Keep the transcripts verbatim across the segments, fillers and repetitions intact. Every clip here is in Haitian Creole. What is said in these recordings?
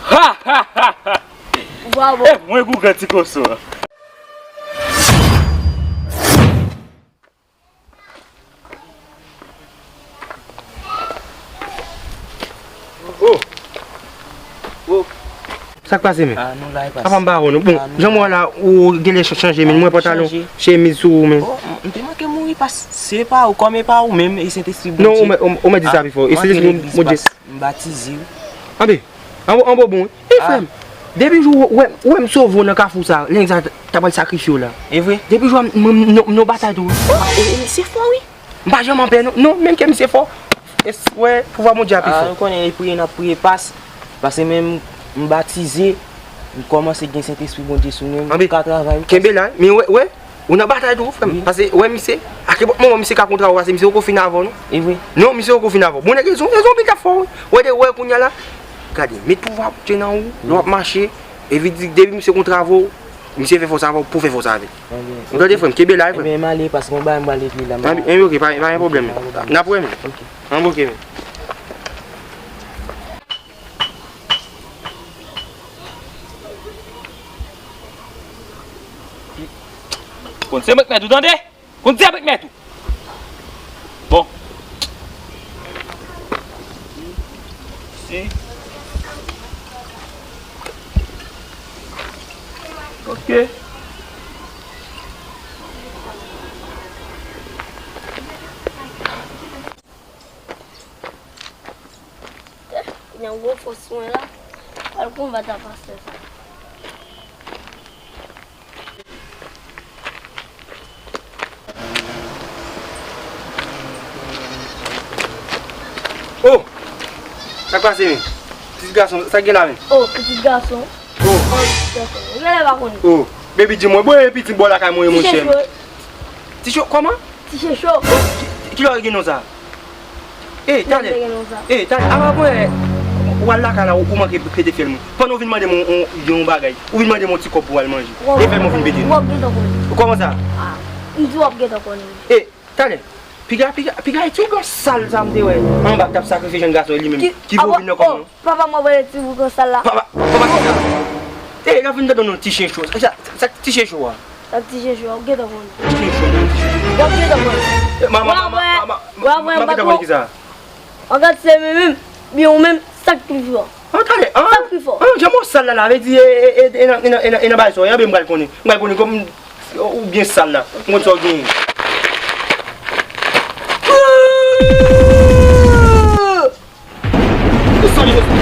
Ha, ha, ha, ha. Bravo. Eh, mwen gougan ti koso. Oh. Oh. Sa k pase, men? Ah, nou la, e pase. Apa m pa wè nou? Bon, ah, nou jan m wè la, ou genlè ch- chanje, men m wè pantalon, chemiz sou ou, men. Oh, m te manke mouri pas se pa ou, kòm e pa ou menm, e Sentespri Bondye. Non, ou mèt, ou mèt di sa pi fò. E Sentespri Bondye. M batize. Anbe, anbo, anbo bon, wi. E frè m, depi jou ou wè, ou wè m sove w nan kafou sa, nèg sa ta pral sakrifye w la. E vre? Depi jou a, m, m, m, m nan batay tou, wi. E, e, misye fò, wi. M pa janm anpè, non. Non, menm ke misye fò. E s- wè, pouvwa Bondye a pi fò. Ah, nou konnen, e priye n ap priye pas. Paske menm, m batize, m kòmanse gen Sentespri Bondye sou mwen, m ka travay, wi. Kenbe la, men wè, wè. Ou nan batay tou, frè m. Wi. Paske, wè, misye, a kenpòt moman, misye ka kontra ou, paske misye poko fin avè w, non. E vre. Non, misye poko fin avè w. Bon, nèg, rezon, rezon, anpil k ap fè w, wi. Wè, de, wè, kounye a la, gade, met pouvwa Bondye nan ou, lè w ap mache, epi di, depi misye kontra avè w, misye fè fòs avè w, pou fè fòs avè l. Anben, ou tande, frè m, kenbe la, wi, frè m. Enben, m ale, paske yon bagay m pral regle la, m a- Anben, ok, pa, pa gen pwoblèm. Ok, pa gen pwoblèm. N ap wè, men. Ok. Anben, ok, men. Konn se mwen k mèt ou, tande? Konn se mwen k mèt ou. Bon. Si. Ok. Kounye a m gwo fòs mwen la, al konbat a pastè sa. Oh! Sa k pase, men? Pitit gason, sa k gen la, men? Oh, pitit gason. Oh. Oh, pitit gason. Ou genlè pa konnen. Oh, baby, di mwen, bon, e pitit bò lakay mwen, monchè. Ti Chechou. Ti Chechou, kòman? Ti Chechou. Ki, kilè w gen non sa? E, talè. Mwen te gen non sa. E, talè. Avan, avan, e, ou al lakay la, ou, ou manke pete fyèl mwen. Pandan w vin mande m yon, yon, yon bagay, ou vin mande m yon ti kòb pou w al manje. E fyèl mwen vin pete. W ap gentan konnen. Kòman sa? Ah, m di w ap gentan konnen. E, talè. Piga, piga, piga, e ti ougan sal sa m te wè anba k t ap sakrifye jèn gason li menm. Ki, ki vo vin nan kò m nan. Papa m ap rele ti ougan sal la. Papa, papa ki sa? E, l ap vin tande non ti chen cho. Sa, sa, ti chen cho a. Sa ti chen cho a, w gentan konnen. Ti chen cho, ti chen cho. W ap gentan konnen. E, mama, mama, mama, mama, mama, mama, mama, ki sa? An gad se menm, byen ou menm, sa k pi fò. An, talè, an? Sa k pi fò. An, jan mò sal la, la, vle di, e, e, e, e nan, e nan, e nan, e nan bagay sa, e anben m pral konnen. M pral konnen kòm ou byen sal la. M konn sa w genyen. Desann, desann.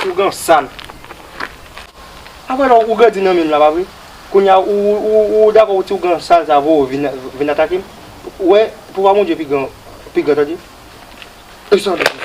Ougan sal. Apre la, ou grandi nan men m la, pa vre? Kounye a, ou, ou, ou, ou dakò, ou ti ougan sal sa voye w vin, vin atake m? Ou wè, pouvwa Bondye pi gran, pi gran, tande? Desann, desann.